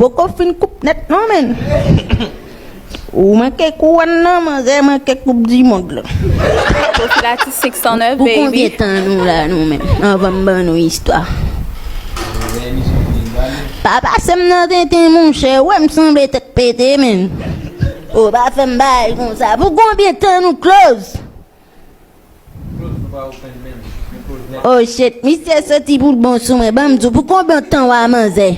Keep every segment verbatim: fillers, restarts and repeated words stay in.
Poko fin koup nèt non, menn. Ou manke kouwòn nan, manzè manke koup di mond la. Profilatis six oh nine, baby. Pou konbyen tan nou la, nou menm? Anvan m ban nou istwa. Pa pase m nan tenten, monchè. Ou wè m sanble tèt pete, menn. Ou pa fè m bagay konsa. Pou konbyen tan nou close? Oh shit, misye soti pou l bon sou mwen. Ban m di w, pou konbyen tan w a manzè?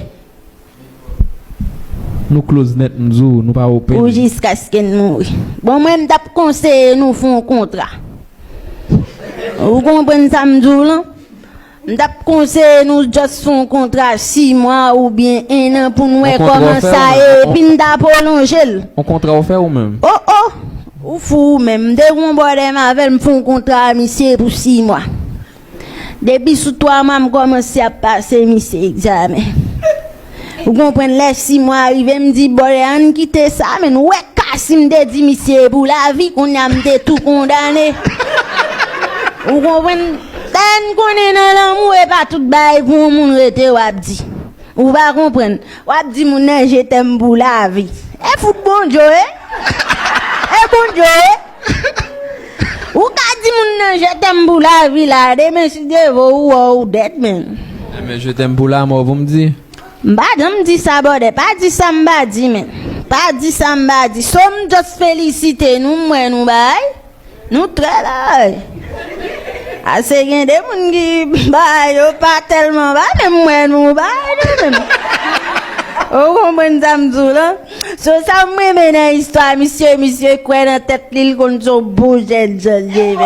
Nou close nèt, m di w, nou pa open. Ou jiskaske n mouri. Bon, mwen, m t ap konseye nou fè yon kontra. Ou konprann sa m di w lan? M t ap konseye nou just fè yon kontra sis mwa oubyen en an pou n wè kòman sa ye, epi n ta pwolonje l. Yon kontra w fè ou menm? Oh, oh! Ou fou ou menm. M te gon bòdè m avè l, m fè yon kontra a misye pou sis mwa. Depi sou twa mwa, m kòmanse ap pase misye egzamen. Ou konprann, lè sis mwa rive, m di, "Bòdè, ann kite sa, menn." Ou wè ka si m te di misye pou lavi, kounye a m te tou kondane. Ou konprann? Lè n konnen nan lanmou, e pa tout bagay pou yon moun rete w ap di. Ou pa konprann. W ap di moun nan, "Je t'aime pou lavi." E fout Bondye, e? E Bondye, e? Ou ka di moun nan, "Je t'aime pou lavi" la, demen si Dye vle ou wè ou dead, menn. Demen, "Je t'aime pou la mort" pou m di. M pa janm di sa, bòdè. Pa di sa m pa di, menn. Pa di sa m pa di. So m just felisite nou, m wè nou bay. Nou trè bay. Ase gen de moun ki bay, yo pa tèlman bay, men m wè nou bay, nou menm. Ou konprann sa m di w lan? So, sa m renmen nan istwa misye, misye kwè nan tèt li, l konn se yon bon jèn jan l ye, menn.